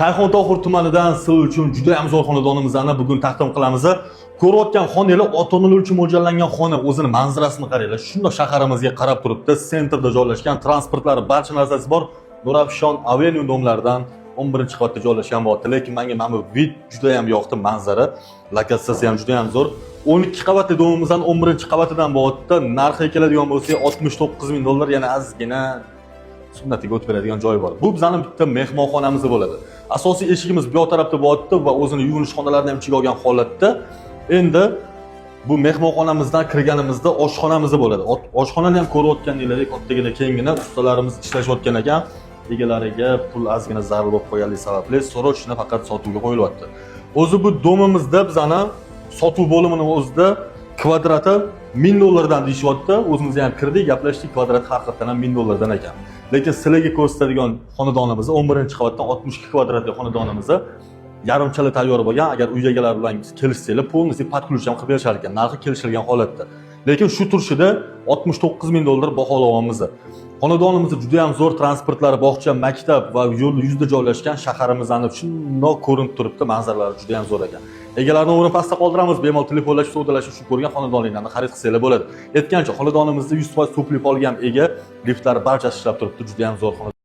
Shayxontohur tumanidan siz uchun juda ham zo'r xonadonimizni bugun taqdim qilamiz. Ko'rayotgan xonalar ota-onalar uchun mo'ljallangan xona, o'zini manzarasini qaranglar. Shundoq shaharimizga qarab turibdi, центр da joylashgan, transportlari, barcha narsasi bor. Nurafshon Avenue дом laridan 11 qavatda joylashgan bo'lyapti. Lekin menga mana bu вид juda ham yoqdi, manzara, lokatsiyasi ham juda ham zo'r. 12 qavatli дом imizdan 11 qavatidan bo'lyapti. Narxiga keladigan bo'lsak, 69 ming dollar, yana ozgina sunnatiga o'tib beradigan joyi bor. Bu bizning bitta mehmonxonamiz bo'ladi. Asosiy eshigimiz bu yoq tarafda bo'lyapti va o'zini yuvinish xonalarini ham ichiga olgan holatda. Endi bu mehmonxonamizdan kirganimizda oshxonamiz bo'ladi. Oshxonani ham ko'rayotganinglardek kattagina, kenggina, ustalarimiz ishlashayotgan ekan. Egalariga pul ozgina zarur bo'lib qolganligi sababli срочно faqat sotuvga qo'yilyapti. O'zi bu дом imizda bizani sotuv bo'limini o'zida kvadrati 1000 dollardan deyishyapti. O'zimiz ham kirdik, gaplashdik, kvadrat haqiqatdan ham 1000 dollardan ekan. Lekin sizlarga ko'rsatadigan xonadonimiz 11 qavatdan 62 kvadratli xonadonimiz yarimchala tayyor bo'lgan. Agar uy egalari bilan kelishsanglar, полностью под ключ ham qilib berishar ekan, narxi kelishilgan holatda. Lekin shu turishida 69 ming dollar baholayapmiz. Xonadonimiz juda ham zo'r, transportlari, bog'cha, maktab va yo'l yuzida joylashgan, shaharimizni shundoq ko'rinib turibdi, manzaralari juda ham zo'r ekan. Egalarni nomerini pastda qoldiramiz, bemalol telefonlashib, savdolashib, shu ko'rgan xonadoninglarni xarid qilsanglar bo'ladi. Aytgancha, xonadonimizda 100% topli polga ham ega, liftlari barchasi ishlab turibdi, juda ham zo'r xonadon.